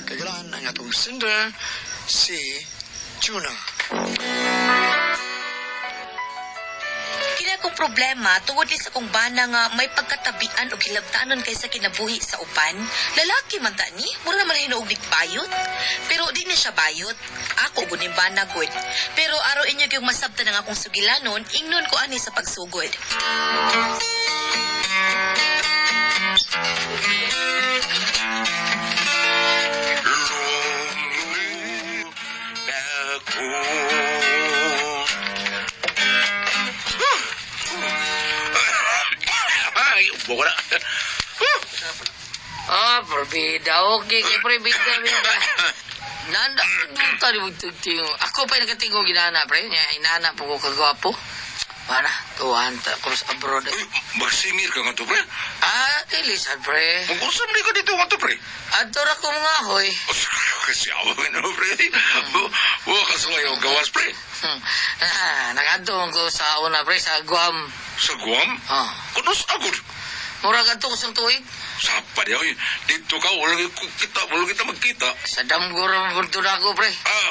Kagalaan ang atong sender, si Juna. Kini akong problema tungod ni sa kong bana nga may pagkatabian og hilabtanon kaysa kinabuhi sa uban. Lalaki man ta ni, mura naman hinuog nig bayot. Pero di na siya bayot. Ako gud ning bana gud. Pero araw inyo gyud masabtan ang akong sugilanon, ingnon ko ani sa pagsugod. Ay, ubo ko na. Ah, perbeda. Okay, kay pre, bida, bida. Nanda, duta ni magtugting. Ako pa yung nakatingog inana, pre. Nya, inana po ko kagwapo. Para, tuwan ta, cross abroad. Uy, magsingir ka nga to, pre. Ah, kilisan, pre. Mag-usap ni ka dito nga to, pre. Adto ra ko mga hoy. Kasi ako nga no, pre. Huwag ka sa ngayon gawas, pre. Ah, nakadto man ko sa una, pre, sa Guam. Sa Guam? Ah, Kunos agod. mura kadto ko sa tuig. Sapa niya, oy. Dito ka, wala kita magkita. Sa Damgo ra man punto na ako, pre. Ah,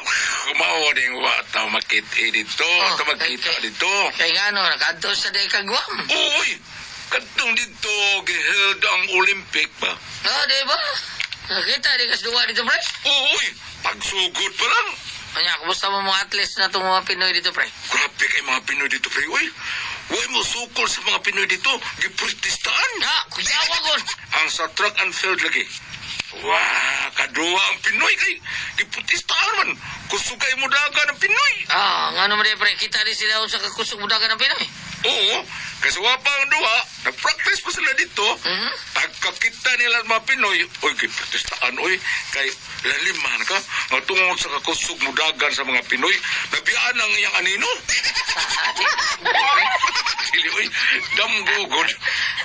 kumawa din wa ta makita dito, Oh, ta magkita okay. dito. Kay ngano, nakadto sa day ka Guam. Uy, kadtong dito giheld ang Olympic ba? Ah, di ba? Nakita di kas duwa dito, pre. Uy, pagsugod pa lang. Anya, kumusta mo mga athletes na itong mga Pinoy dito, pre? Grabe kay mga Pinoy dito, pre. Uy, uy mo sukol sa mga Pinoy dito. Giprotestaan. Na, kuyawa ko. Ang sa track and field lagi. Wah, kaduwa ang Pinoy kay giprotestaan man. Kusugay mo daga ng Pinoy. Ah, nga naman eh, pre. Kita din sila sa kakusog mudagan ng Pinoy. Oo, kasi wa pa ang duha, nag-practice pa sila dito. Mhm. Pagkakita nila ang mga Pinoy, uy, giprotestaan, uy, kay laliman ka, nga tungod sa kakusog mudagan sa mga Pinoy, nabiyaan ang iyang anino. Dili, uy, damgugod.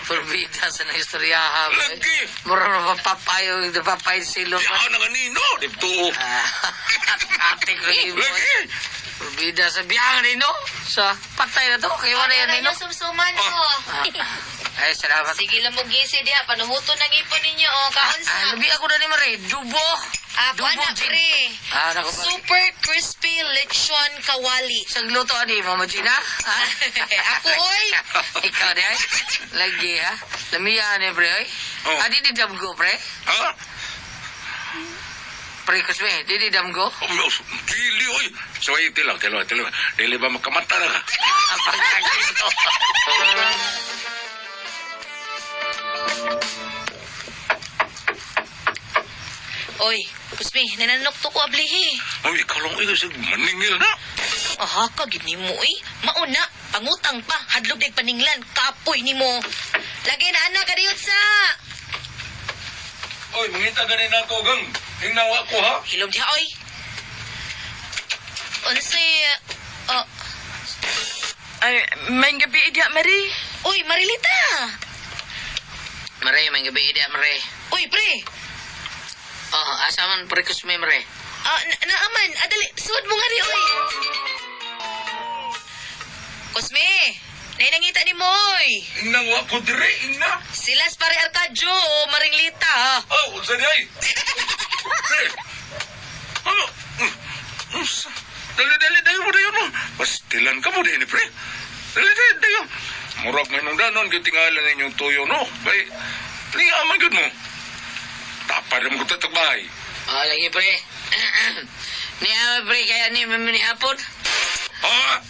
Purbida sa na istoryaha, pre. Lagi. Mura na mapapayo, napapayo silo. Biyaan ang anino, dito. Ah, ate ko yung boy. Lagi. Purbida sa biyang nino. Sa patay na to. Kaya wala yan nino. Sumsuman oh. Ah, ay, salamat. Sige lang mo gisi diha panuhuto ng ipon ninyo oh kaon sa. Ah, labi ako na ni Marie. Dubo. Ah, Dubo, kuan na, Jin. pre. Ah, naku ba? Super crispy lechon kawali. Isang luto ani, Mama Gina? Ha? Ako, oy. Ikaw di ay. Lagi ha. Lamiya ni pre oy. Oh. Ah, di di damgo pre. Ha? Pre kusme, di di damgo. Oh, dili, uy. So, ay, tilaw, tilaw, tilaw. Dili ba makamata na ka? Ang pagkakito. Oy, Kusmi, nananok to ko ablihi. Uy, ikaw lang, uy, kasi maningil na. Aha, ka gid nimo eh. Mauna, pangutang pa, hadlok dag paninglan, kapoy nimo. Lagi na ana kadiyot sa. Oy, mangita ganin ako, gang. Hingnawa ko, ha? Hilom diha oy. Unsay oh, Ay, may gabi diha, Marie. uy, Marilita. Mare, may gabi di mare. Uy, pre. Oh, asa man pre kusme mare. Ah, naaman, adali, suod mo nga ri oy. Cosme, nainangita ni mo oy. Hingnawa ko dire, hingna. Silas pare Arcadio o Maringlita. Oh, unsa di ay? Pre. Ano? Unsa? Dali, dali, dali mo dayon mo. Pastilan ka mo din, pre. Dali, dali, dali. Murag may nung danon, gitingalan ninyong tuyo, no? Kay, linga man gud mo. Tapad mo ko tatagbahay. Oh, lagi pre. Ni ama pre kaya ni ni hapon. Ah!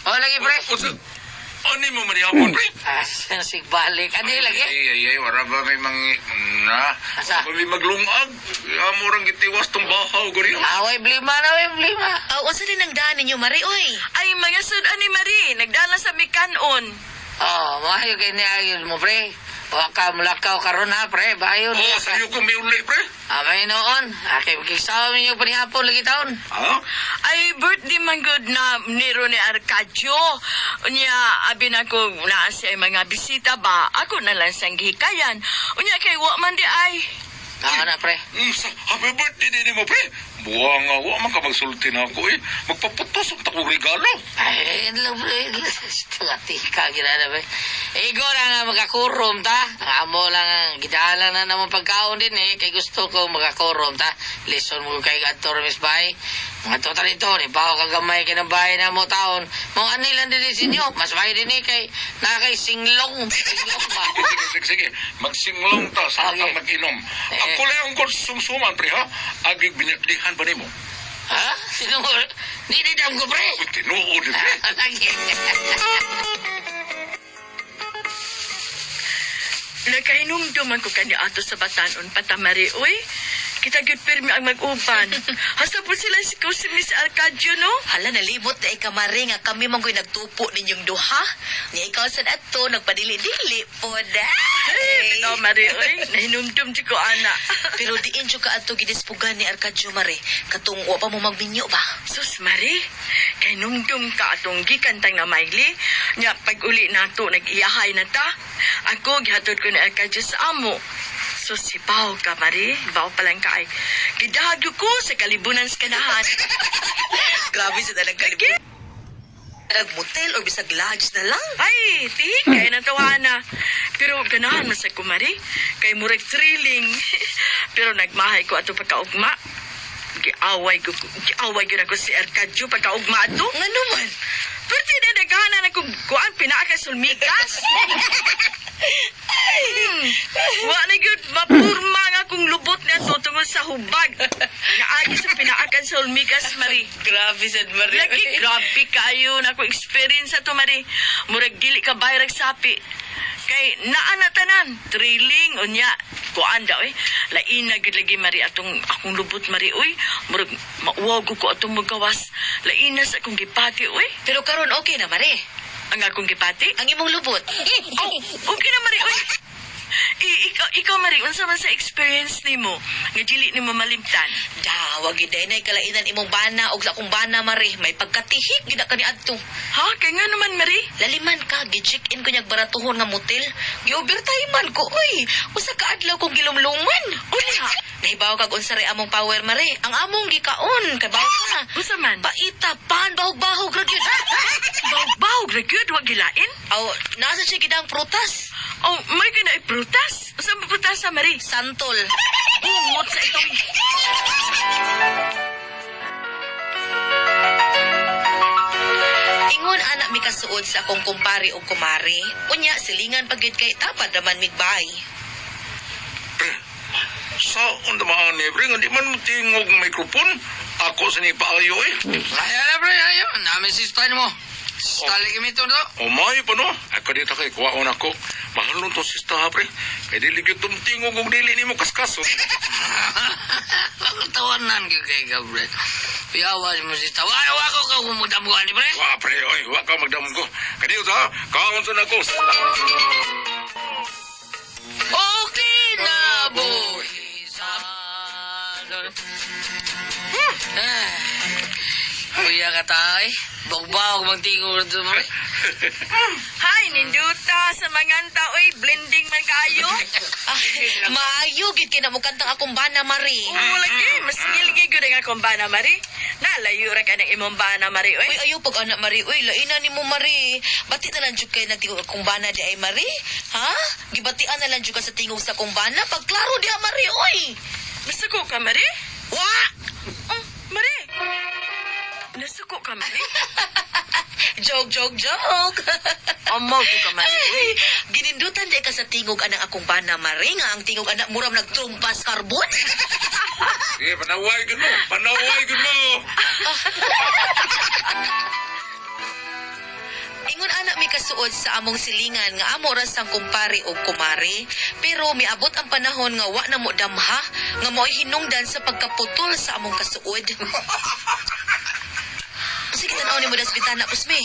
Oh, lagi pre. Unsa? Ani mo man yapon, pre? Asa sigbalik. Ani lagi. Ay, ay, ay, wala ba may mangi... Na, Asa? wala ba may maglungag? Amo rang gitiwas tong bahaw, gani. Away blima na, away blima. Ah, unsa din ang daan ninyo, Mari oy? Ay, mga sud ani Marie, nagdala sa mikanon. Oh, maayo kay niya mo pre. Wa ka mulakaw karon ha, pre. Bayo Oh, niya. sa iyo ko may uli, pre. Amay noon. Akay magkiksawa ninyo panihapon lagi taon. Ha? Ay, birthday man good na niro ni Arcadio. Unya, abi na ko naa siya mga bisita ba? Ako na lang siyang gihikayan. Unya, kay wa man di ay. Tama na, pre. Sa happy birthday din mo, pre. Buwa nga, wa man ka magsulti na ako eh. Magpaputos ang takong regalo. Ay, lang, pre. Tika, ginana, pre. Igo na nga makakurom, ta. Ang amo lang, ang gidala na naman pagkaon din, eh. Kay gusto ko makakurom, ta. Lison mo kay Gator, Miss Bay. Mga total ito, ni baho kang gamay kay ng bahay na mo taon. Mga anilan din sa inyo. Mas bahay din eh, kay nakay singlong. Singlong ba? Sige, sige, sige. Magsinglong ta sa Okay. atang mag-inom. Eh. Ako lang ang konsumsuman, pre, ha? Agig binyaklihan ba nimo? Ha? Sino mo? Di, di, dam ko, pre. Uy, tinuod, eh, pre. Lagi. Nakahinumduman ko kani ato sa batanon patamari, uy. Kita gyud pirmi ang mag-uban. Hasta po sila si ko si Miss Arcadio, no? Hala, nalimot na ikaw, Mare, nga kami manggoy nagtupo ninyong duha. Nga ikaw sa ato, nagpadili-dili po Ay, bitaw, Mari, uy. Nahinumdum di ko, ana. Pero diin jud ka ato gidispugan ni Arcadio, Mare. Katong wa pa mo magminyo ba? Sus, Mari, kay numdum ka atong gikantang na Miley. Nya, pag uli nato, nag-iyahay na ta. Ako, gihatod ko ni Arcadio sa amo. Sus, si Pao ka, Mari. Bao pa lang ka ay. Gidahag ko sa kalibunan sa kanahan. Grabe sa dalang kalibot. Nagmotel or bisag lodge na lang. Ay, tihi, kaya natawa na. Pero ganahan man sa kumari, kay murag thrilling. Pero nagmahay ko ato pagkaugma. Giaway gyud ako si Arcadio pagkaugma ato. Nga naman. Pero tinadaghanan na kung kuan pinaaka sulmikas. Wa na gyud mapurma nga kung lubot na to tungod sa hubag. Naagi sa pinaakan sa ulmikas, Mari. Grabe sad, Mare. Lagi, grabe kayo na akong experience ato, Mari. Murag dili ka bayrag sapi. Kay naa na tanan, thrilling unya kuan daw eh. Lain na gyud lagi Mari atong akong lubot Mari uy. Murag mauwaw ko ko atong magawas. Lain na sa akong gipati uy. Pero karon okay na, Mare. Ang akong gipati. Ang imong lubot. Oh, okay na Mari uy. Ikaw Mari, unsa man sa experience nimo nga dili nimo malimtan? Da, wag gid nay kalainan imong bana og sa akong bana, Mare. May pagkatihik gid na kaniadto. Ha, kay nga naman Mari? Laliman ka, gi-check in ko niyag baratuhon nga motel. Gi-overtime man ko, oy. Usa ka adlaw kong gilumluman. Unya. Nahibaw kag unsa ray among power, Mare. Ang among gikaon, kay bawo ka. Unsa man? Paita, pan, bahog-bahog ra gyud. Bawg ra gyud wa gilain. Aw, nasa siya gidang prutas. Oh, may gina prutas. Unsa man prutas sa Mari? Santol. Bungot sa ito. Ingon anak mi kasuod sa akong kumpare og kumare. Unya silingan pagid kay tapad raman migbay. Pre, sa undamaan ni pre, nga di man mo tingog ng microphone. Ako sa ni paayo eh. Ayaw na, pre. Ayaw. Namin si Stan mo. Stan lagi mito, no? O may pa no. Ako dito kay kuwaon ako. Mahal nun to sista ha, pre. Kay dili gyud tumtingog og dili nimo kaskaso. Pagtawanan ka kay Gabriel. Yawa mo si Tawa. Ayaw ako ka kumudamguan ni pre. Wa pre, oy, wa ka magdamgo. Kay dito ha, kaon sa nako. Okay na buhi sa... Kuya ka tayo. Bagbawag magtingog dito, pre. Hay, ninduta sa mga oy, blending man kayo. Ah, maayo gid kay namukantang akong bana, Mare. Oo, lagi. Mas ngilgi gyud ang akong bana, Mari. Nalayo ra ka ng imong bana, Mari, oy. Uy, ayaw pag anak Mari. Uy, laina ni mo Mari. Bati na lang jud kay nagtingog akong bana di ay Mari. Ha? Gibatian na lang jud ka sa tingog sa akong bana. Pagklaro diha Mari, uy. Nasuko ka, Mari? Wa! Oh, Mari. Nasuko ka, Mari? Joke, joke, joke. Amaw ko ka, Mari. Ay, ginindutan di ka sa tingog anang akong bana, Mari. Nga ang tingog anak muram nagtrumpas karbon. Sige, panaway gyud mo. Panaway gyud mo. Ingon anak mi kasuod sa among silingan nga amo ra sang kumpare og kumare, pero miabot ang panahon nga wa na mo damha nga mo'y hinungdan sa pagkaputol sa among kasuod. Sige, tan-aw ni mo das bitana, Kusme.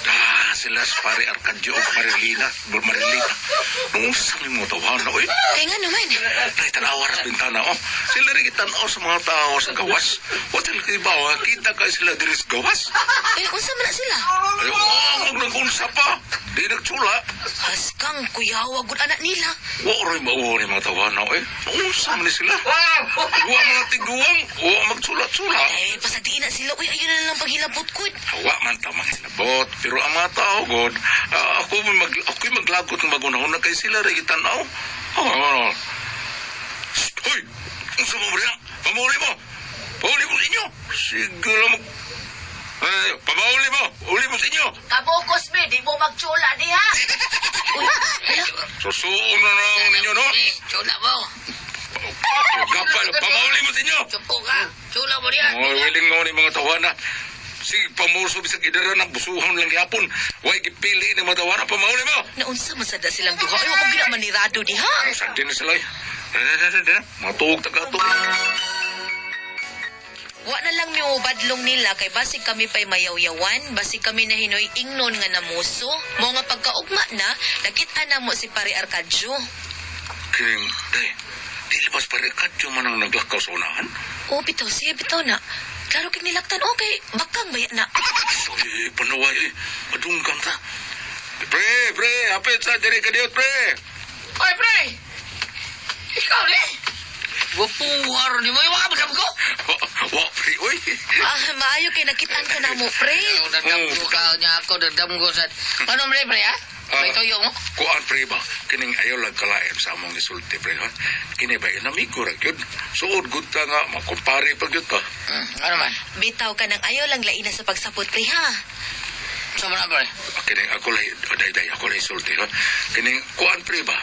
Ah, sila sa pare Arcadio og Marilina, Marilita. Nung sa ni mo tawhana, oy. Kay nga naman. Tay tanawa ra sa bintana, oh. Sila rin tanaw sa mga tao sa gawas. Wa sila kay bawa, kita kay sila diri sa gawas. Kay unsa man na sila? Ay, oh, mag nagunsa pa. Di nagtsula. Haskang kuyawa gud anak nila. Wa roy mao ni mga tawhana, oy. Unsa man ni sila? Wa mga tiguang, wa magtsula-tsula. Eh, pasagdiin na sila. Uy, ayun na lang paghilabot ko. Wa man ta manghilabot, pero ang mga tao god, ako'y maglagot ng magunahon na kay sila rin tanaw. Oh, oh. Shh, hoy! Unsa mo rin? Pamuli mo! Pauli mo sa inyo! Sige lang mo. Ay, pamauli mo! Uli mo sa inyo! Kabukos me, di mo magtsula diha. Uy, hala. Susuon na lang ninyo, no? Eh, tsula mo. Gapal, pamauli mo sa inyo! Tsupo ka. Tsula mo diha. Oh, willing mo ni mga tawana. Sige, pamuso bisag idara na busuhon lang yapon. Way gipili ni mga tawana, pamauli mo! Naunsa man sada silang duha. Ay, wa mo gina manirado diha. Ang sagdi na sila eh. Dara, dara, dara. Mga tuog taga-tuog. Wa na lang mi badlong nila kay basig kami pay mayawyawan, basig kami na hinoy ingnon nga namuso. Mo nga pagkaugma na, nakita na mo si Pare Arcadio. Kining, day, di labas pa rin kadyo man ang naglakaw sa unahan. O bitaw siya bitaw na. Klaro kay nilaktan okay, bakang baya na. Ay, panaway eh. Madunggan ta. Pre, pre, hapit sa diri ka diot, pre. Oy, pre! Ikaw ni? Wapuhar ni mo. Yung mga magam ko. Wa, wa, pre, oy. Ah, maayo kay nakitaan ka na mo, pre. Dadamgo ka niya ako, dadamgo sa... Ano pre, pre, ha? May tuyo mo? Kuan, pre ba? Kining ayaw lang kalain sa among isulti, pre, ha? Kini ba, inamigo ra gyud. Suod gud ta nga, makumpare pa gyud ta. Ano man? Bitaw ka ng ayaw lang laina sa pagsapot, pre ha. Sa mo na, pre? Kining ako lay, day, day, ako lay isulti, ha? Kining kuan, pre ba?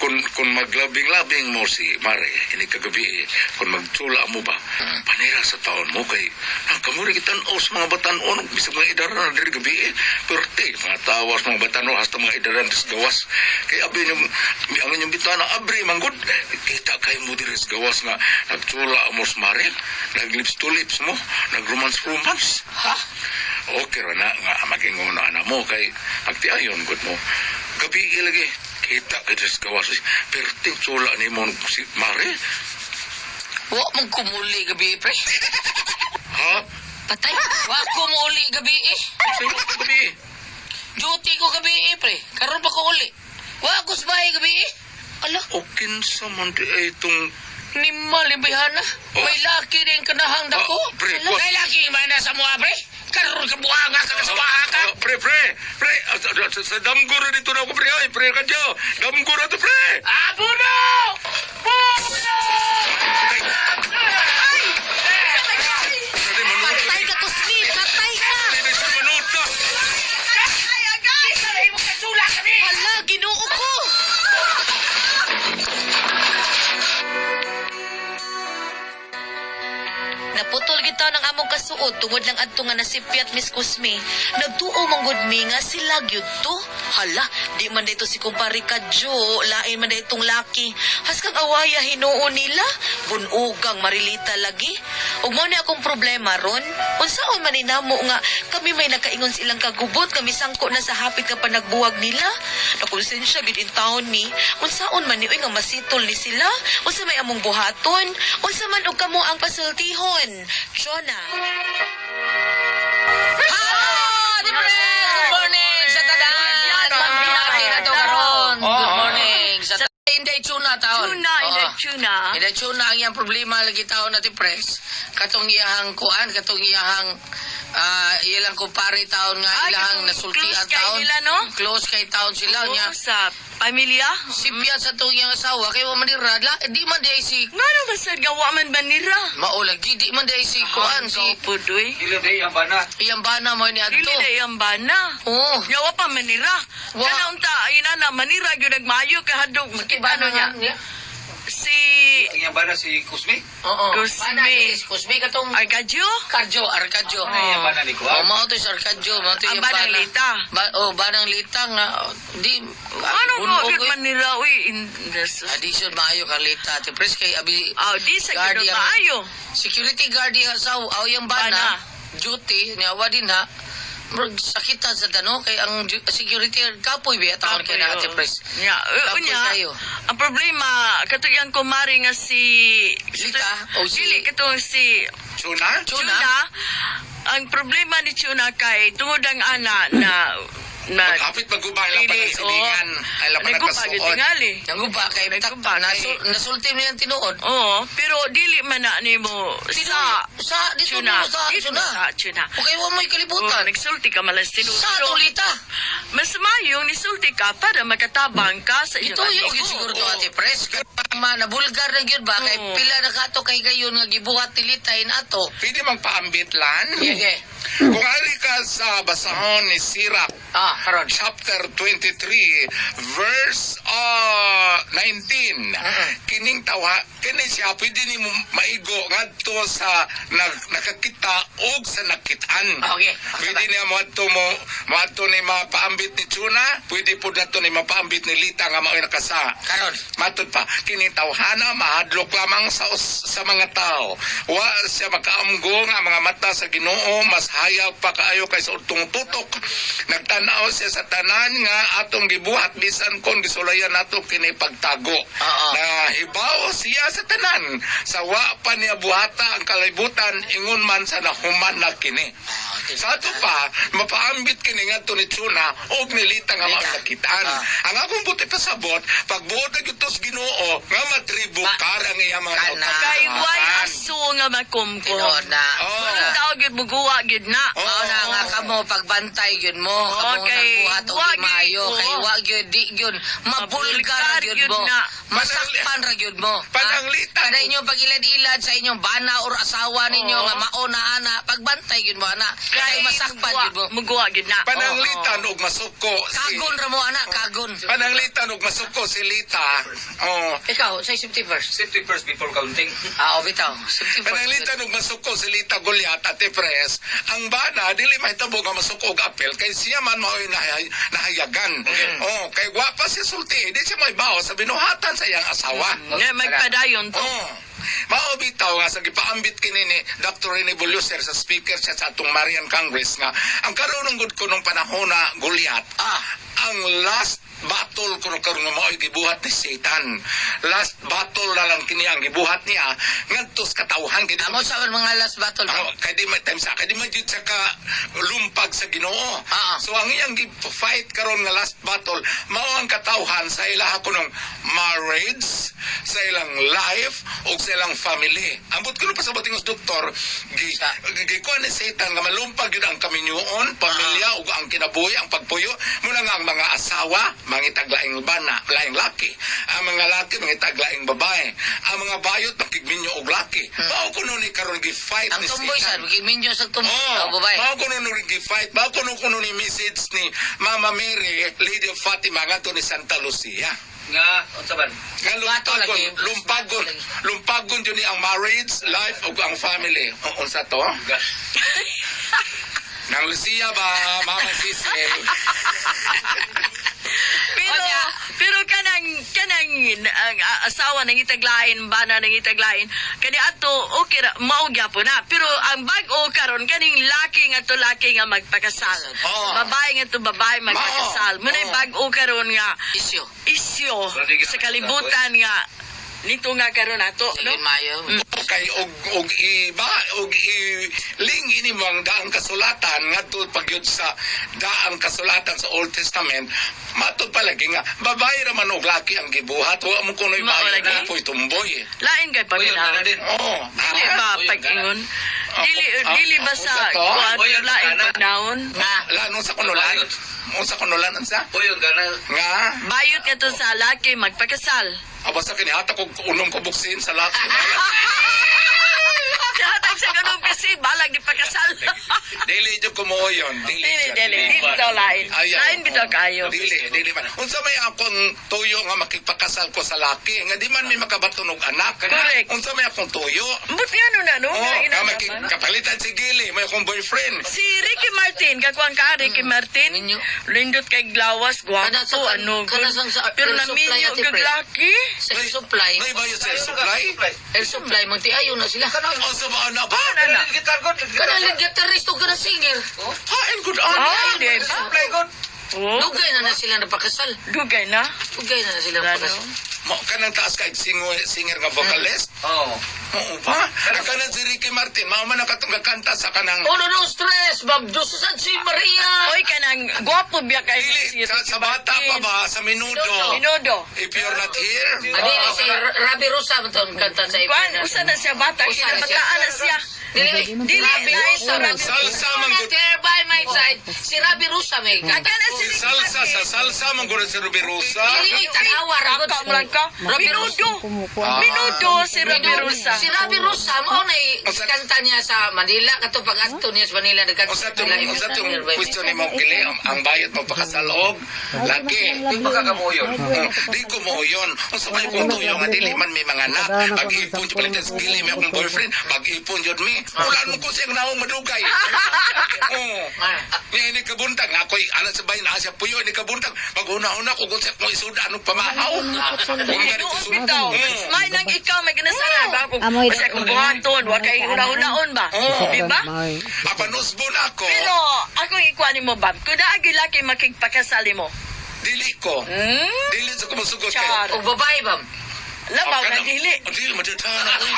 Kung maglabing-labing mo si Mare, ini kagabi, eh, kung magtsula mo ba, panira sa taon mo kay, kamuri kita sa mga batanon, bisag mga idaran na diri gabi eh. Pero te, mga tawas, mga batanon, hasta mga idaran sa gawas. Kay abi yung, ang inyong bitana, abri, manggod, kita kay mo diri sa gawas nga, nagtsula mo sa Mare, naglips to lips mo, nagromance-romance. Ha? Okay ra na nga magingon na ana mo kay pagtiayon gud mo. Gabi lagi kita kay sa gawas. Perting tsula ni mo si Mare. Wa mong kumuli gabi, pre. Ha? Patay. Wa kumuli gabi, eh. Sa imo gabi. Duty ko gabi, eh, pre. Karon pa ko uli. Wa ko sa bahay gabi, eh. Ala, O kinsa man di ay itong Nima, libayhana. May laki din kanahang dako. Ah, pre, wa- May laki man na sa mua, pre. Karon ka buhanga ka sa baha ka. Ah, pre, pre, pre, sa damgo ra dito na ako, pre, ay, pre, kadyo. Damgo ra to, pre. Ah, Buno! Buno! Ay, manuot. patay ka, Kusmi! Patay ka! Ay, sa manuot ka. Hala, ginoo ko! Naputol gitaw ng among kasuod tungod lang adto nga nasipyat Miss Kusme. Nagtuo man gud mi nga sila gyud to. Hala, di man dito si kumpare Kadyo, lain man itong laki. Haskang awaya hinuo nila, bunugang marilita lagi. Ug mao ni akong problema ron. Unsaon man ni namo nga kami may nakaingon silang kagubot, kami sangko na sa hapit ka pa nagbuwag nila. Nakonsensya gid in taon mi. Unsaon man ni uy nga masitol ni sila? Unsa may among buhaton? Unsa man og kamo ang pasultihon? Chona. Ah, di pre! Good morning sa tanan! Pambinati na to karon. Good morning sa tanan. Inday tuna taon. Tuna, inday Oo. tuna. Inday tuna ang iyang problema lagi taon natin press. Katong iyahang kuan, katong iyahang ilang kumpare taon nga Ay, ilahang katong nasultian close kay taon. nila, no? Close kay taon sila niya. Oo, sa pamilya. Sipya sa tong iyang asawa kay wa man ni radla, eh, di man di ay si Nga nang basad nga wa man banira. maulagi, di man di ay si kuan si Pudoy. iyang bana mo ni adto. Dili na iyang bana. Oo. Yawa pa manira. Wa. Kana unta ayun na manira gyud nagmayo kay hadlok makita Bana no niya. niya. Si Ang bana si Kusmi? Oo. Kusme. Bana si Kusme katong Arcadio. Karjo, Arcadio. Ano yung bana ni Oh, Kuan? mao to si Arcadio, mao to Ang yung banang bana. lita. Ba, oh, banang lita nga oh, di Ano ko bunog, gyud eh. manira uy in this. Addition maayo kang lita ti pres kay abi Ah, di sa Guardian. gyud maayo. security guard diha sa aw yung bana, Bana. duty niya wa din ha. murag sakitan sa dano kay ang security kapoy biya taon kay na, Ate Pres. Ya, Kapoy unya, kayo. ang problema, katong kumari nga si Lita, o si- Dili, katong si Chuna? Chuna. Chuna. Ang problema ni Chuna kay tungod ang ana na na Pag-apit magubay lang pa ng silingan. Ay lang pa Nagguba, gyud nagkasuot. tingali. Nanguba kay Nagguba tak, kay- nasulti mo yung tinuod. Oo, pero dili man na nimo sa Sa dito Chuna. mo sa Dili Chuna. sa Chuna. Okay, wa mo'y Oo, kalibutan. nagsulti ka malas tinuod. Sa Pero tulita. mas mayong nisulti ka para makatabang ka sa iyong Ito yung amigo. siguro to, Ate Pres. Ma, na bulgar na gyud ba kay pila na kato kay gayon nga gibuhat ni Litay na ato. Pwede magpaambit lan? Sige. Kung ari ka sa basahon ni Sirach, Ah, karon. chapter 23 verse 19, kining tawa kini siya pwede nimo maigo ngadto sa nakakita og sa nakitaan. Okay. Pwede niya moadto mo moadto ni mapaambit ni Chuna, pwede pud nato ni mapaambit ni Lita nga mao'y nakasa. Karon. Matod pa, kini tawhana mahadlok lamang sa mga tao. Wa siya makaamgo nga mga mata sa Ginoo mas hayag pa kaayo kaysa utong tutok. Nagtanaw siya sa tanan nga atong gibuhat bisan kon gisulayan nato kini pagtago. Oo. Nahibaw siya sa tanan. Sa wa pa niya buhata ang kalibutan ingon man sa nahuman na kini. Sa ato pa, mapaambit kini ngadto ni Chuna og nilita nga Lita. masakitan. Ah. Ang akong buti pasabot, pagbuot na gyud tos Ginoo nga matribukar ang iyang mga Kana. Kay taon. way aso nga makumkum. Tinuod na. Oo. Ang tao gyud muguwa gyud na. Oo. Mao na nga kamo pagbantay gyud mo, kamo Okay. nagbuhat og Wa di maayo gyud, kay oo. wa gyud di gyud mabulgar Mabulgar gyud gyud mo. na. Masakpan ra gyud mo. Pananglitan. Kada inyo pag-ilad-ilad sa inyong bana or asawa ninyo Oo. nga mao na ana, pagbantay gyud mo ana. Kay masakpan gyud mo. Muguwa gyud na. Pananglitan og masuko si Kagon ra mo ana, kagon. Pananglitan og masuko si Lita. Oh. Ikaw, say safety first. Safety first before counting. Ah, o bitaw. Safety first. Pananglitan og masuko si Lita Goliat at Pres, ang bana dili mahitabo nga masuko og apel kay siya man mao'y nahayagan. Oh, kay wa pa siya sulti, di siya may sa binuhatan sa iyang asawa. Nga magpadayon to. Oh. Mao bitaw nga sa gipaambit kini ni Dr. Rene Buluser sa speaker siya sa atong Marian Congress nga ang karon gud ko nung panahon na Goliath, ang last battle kuno karon nga mao'y gibuhat ni Satan. Last battle na lang kini ang gibuhat niya ngadto sa katawhan kay di Amo sa mga last battle ba? Ah, kay di man time sa kay di man jud siya ka lumpag sa Ginoo. So ang iyang gi-fight karon nga last battle mao ang katawhan sa ilaha kunong marriage, sa ilang life ug sa ilang family. Ambot kuno pasabot ingos doktor, gi gikuan ni Satan nga malumpag gyud ang kaminyuon, pamilya ug ang kinabuhi, ang pagpuyo. Muna nga ang mga asawa mangitag laing bana, laing laki. Ang mga laki mangitag laing babae. Ang mga bayot makigminyo og laki. Mao kuno ni karon gi-fight Ang ni tumboy Satan. sa, minyo sa tumboy, Oh, oh, babae. mao kuno nung gi-fight, mao kuno kuno ni message ni Mama Mary, Lady of Fatima ngadto ni Santa Lucia. Nga, unsa man? Nga Bato lumpagon, lagi. lumpagon, lumpagon jud ni ang marriage, life ug ang family. Unsa to? Nga. Nang Lucia ba, Mama Sisi? Pero Onya. pero kanang kanang ang asawa nang itaglain, bana nang itaglain. Kani ato okay ra mao gyapon na. Pero ang bag-o karon kaning laki nga to laki nga magpakasal. Oo. Babae nga to babae magpakasal. Mao. Muna'y Oo. bag-o karon nga Isyo. isyo sa kalibutan nga nito nga karon ato, no? Sige, mayo. Kay og og iba og i-ling ini mo ang daang kasulatan ngadto pagyud sa daang kasulatan sa Old Testament, matud palagi nga babae ra man og laki ang gibuhat, wa mo kunoy Mao bayo lagi? na po'y tumboy. Lain kay Uy, paminaw. na din. Oh, Dili ba Uy, pag-ingon? Dili Ah, dili ba sa unsa to? kuan Uy, ang lain kana. pagnawon? Nga. Lan unsa kuno lan? Unsa kuno lan unsa? Uy, ang gana. Nga Bayot ka to sa laki magpakasal. aba sa kini hatak og unom ko buksin sa laki. Hatag sa ganun kasi balag di pakasal. Dili jud kumuoyon, dili. Dili jud. dili di bitaw lain. Ayaw. Lain bitaw kayo. Dili, dili man. Unsa may akong tuyo nga makipakasal ko sa laki nga di man may makabaton og anak. Correct. Unsa may akong tuyo? But nga no na no? Oh, Nga ina- nga Kapalitan si Gili, may akong boyfriend. Si Ricky Martin, kakuan ka, Ricky Martin. Minyo. Lindot kay Glawas, Kana gwapo, sa- ano. kana sa- Pero air supply, naminyo, ate, pre. gaglaki. Sa supply, May bayot sa supply? air supply, magtiayo na sila. O sa ba na ba? Ano na? Guitar god. Kanang lead guitarist o kanang singer. Hain good on. Ah, di ba? Supply god. Oh, Dugay na na sila napakasal. dugay na. Dugay na na sila napakasal. Mo kanang taas kay singer, singer nga vocalist. Oh. Oo ba? Ang kanang si Ricky Martin, mao man ang katong gakanta sa kanang Oh, no, no, stress, Bob. Diyos sa si Maria. Oy, kanang gwapo biya kay Dili, si sa, Ricky sa bata pa Martin. ba sa minudo. Minudo. If you're not here. Adi, si Rabi Rosa, man kanta sa Kuan, usa na siya bata, Usa na siya. kinabataan na siya. Dili, Dili, Rabi lain Rosa. sa Rabi Salsa man Not gud. here by my side. Si Rabi Rosa may kanta. Kana si Ricky Salsa sa Martin. salsa man gud si Ruby Rosa. Dili, oy, tanawa, ra gud. Kaka mo lang ka. Rabi Rosa. Minudo. Minudo si Rabi Rosa. Si Rabi Rosa, mao na kanta niya sa Manila. Kato pag adto niya sa Manila, nagkanta Usa tong usa tong question nimo Gili, ang bayot mo pakasalog laki. Di ba kakamuyon? Di ko mo yun. Unsa may kung tuyo nga dili man may mga anak. Pag-ipon jud palitan sa Gili may akong boyfriend, pag-ipon jud mi. Wala mo ko siyang naong madugay. Oo. Niya ini kabuntag nga ako'y anak sa bayan na siya puyo ini kabuntag. Paghuna-huna ko kung siya kung isuda anong pamahaw. Kung ganito Tinuod suda. bitaw. May nang ikaw may ginasara ba kung Amoy basta kung buhaton, wa kay una-unaon ba? Oo. Di ba? Apan usbon ako, Pero ako ikuan nimo bab, kung naagi laki makigpakasali mo. Dili ko. Dili sa kumusugot kay. Char. O babae, bam. Labaw na dili. Dili, madadana, uy.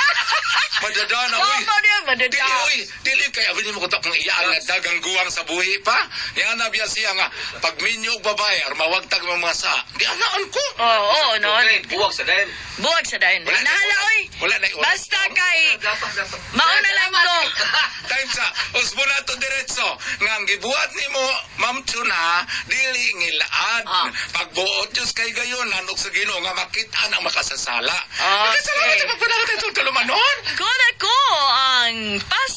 Madadana, uy. Tama niya, Dili, madada. uy. Dili, kay abin mo ko kung iyaan nga dagang guwang sa buhi pa. Yan na biya siya nga, pag minyo og babae, or mawagtag mga mga sa, di anaan ko. Oo, oo, no. Okay, buwag sa dayon. Buwag sa dayon. Wala na- Nahala, oy. Wala na wala. Basta kay, Gapas, gapas. mauna lang to. Time sa usbo na to diretso nga ang gibuhat nimo Ma'am Chuna dili ngilaad. Pagbuot Diyos kay gayon nanok sa Ginoo nga makita ang makasasala. Okay. Salamat sa pagpanahon itong tulumanon. Kuna ko ang pas